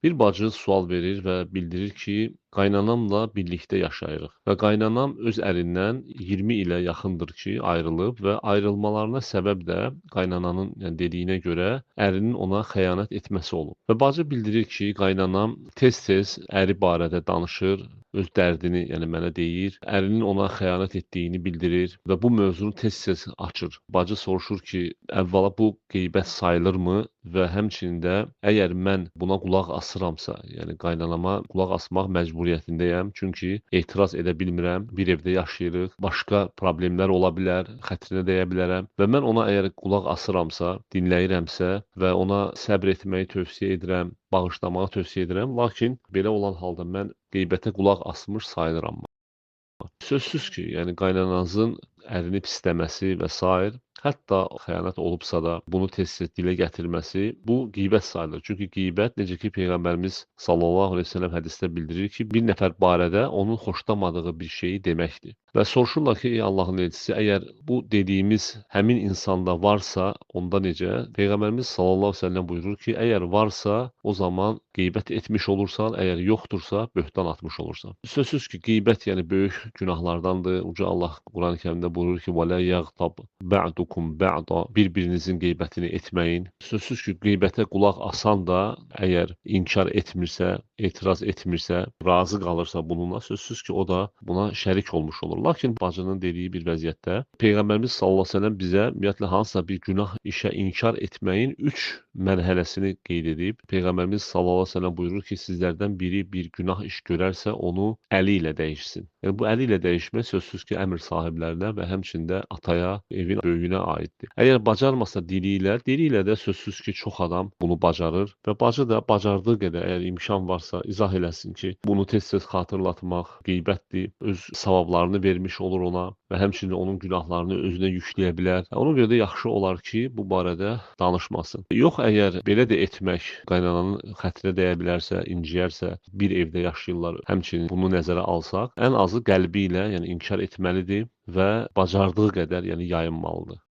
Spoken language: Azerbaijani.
Bir bacı sual verir və bildirir ki, qaynanamla birlikdə yaşayırıq və qaynanam öz ərindən 20 ilə yaxındır ki, ayrılıb və ayrılmalarına səbəb də qaynananın, yəni dediyinə görə ərinin ona xəyanət etməsi olub. Və bacı bildirir ki, qaynanam tez-tez əri barədə danışır, öz dərdini, yəni mənə deyir, ərinin ona xəyanət etdiyini bildirir və bu mövzunu tez-tez açır. Bacı soruşur ki, əvvəla bu qeybət sayılırmı və həmçinin də əgər mən buna qulaq asıramsa, yəni qaynanama qulaq asmaq məcburiyyətindəyəm, çünki etiraz edə bilmirəm, bir evdə yaşayırıq, başqa problemlər ola bilər, xətrinə dəyə bilərəm və mən ona əgər qulaq asıramsa, dinləyirəmsə və ona səbr etməyi tövsiyə edirəm, bağışlamağı tövsiyə edirəm, lakin belə olan halda mən qeybətə qulaq asmış sayılıram. Sözsüz ki, yəni qaynananızın ərini pisləməsi və sair, hətta xəyanət olubsa da bunu tez-tez dilə gətirməsi bu qeybət sayılır. Çünki qeybət, necə ki Peyğəmbərimiz sallallahu əleyhi və səlləm hədisdə bildirir ki, bir nəfər barədə onun xoşlamadığı bir şeyi deməkdir. Və soruşurlar ki, ey Allahın elçisi, əgər bu dediyimiz həmin insanda varsa, onda necə? Peyğəmbərimiz sallallahu əleyhi və səlləm buyurur ki, əgər varsa, o zaman qeybət etmiş olursan, əgər yoxdursa, böhtan atmış olursan. Sözsüz ki, qeybət yəni böyük günahlardandır. Uca Allah Quran-ı Kərimdə buyurur ki, "Və la yəğtab ba'dukum ba'da", bir-birinizin qeybətini etməyin. Sözsüz ki, qeybətə qulaq asan da əgər inkar etmirsə, etiraz etmirsə, razı qalırsa bununla, sözsüz ki, o da buna şərik olmuş olur. Lakin bacının dediyi bir vəziyyətdə Peyğəmbərimiz sallallahu əleyhi və səlləm bizə ümumiyyətlə hansısa bir günah işə inkar etməyin 3 mərhələsini qeyd edib. Peyğəmbərimiz sallallahu əleyhi və səlləm buyurur ki, sizlərdən biri bir günah iş görərsə, onu əli ilə dəyişsin. Yəni bu əli ilə dəyişmək sözsüz ki, əmr sahiblərinə və həmçinin də ataya, evin böyüyünə aiddir. Əgər bacarmasa dili ilə, dili ilə də sözsüz ki, çox adam bunu bacarır və bacı da bacardığı qədər əgər imkan varsa izah eləsin ki, bunu tez-tez xatırlatmaq qeybətdir, öz savablarını vermiş olur ona və həmçinin onun günahlarını özünə yükləyə bilər. Ona görə də yaxşı olar ki, bu barədə danışmasın. Yox, əgər belə də etmək qaynananın xətrinə dəyə bilərsə, inciyərsə, bir evdə yaşayırlar, həmçinin bunu nəzərə alsaq, ən azı qəlbi ilə, yəni inkar etməlidir və bacardığı qədər, yəni yayınmalıdır.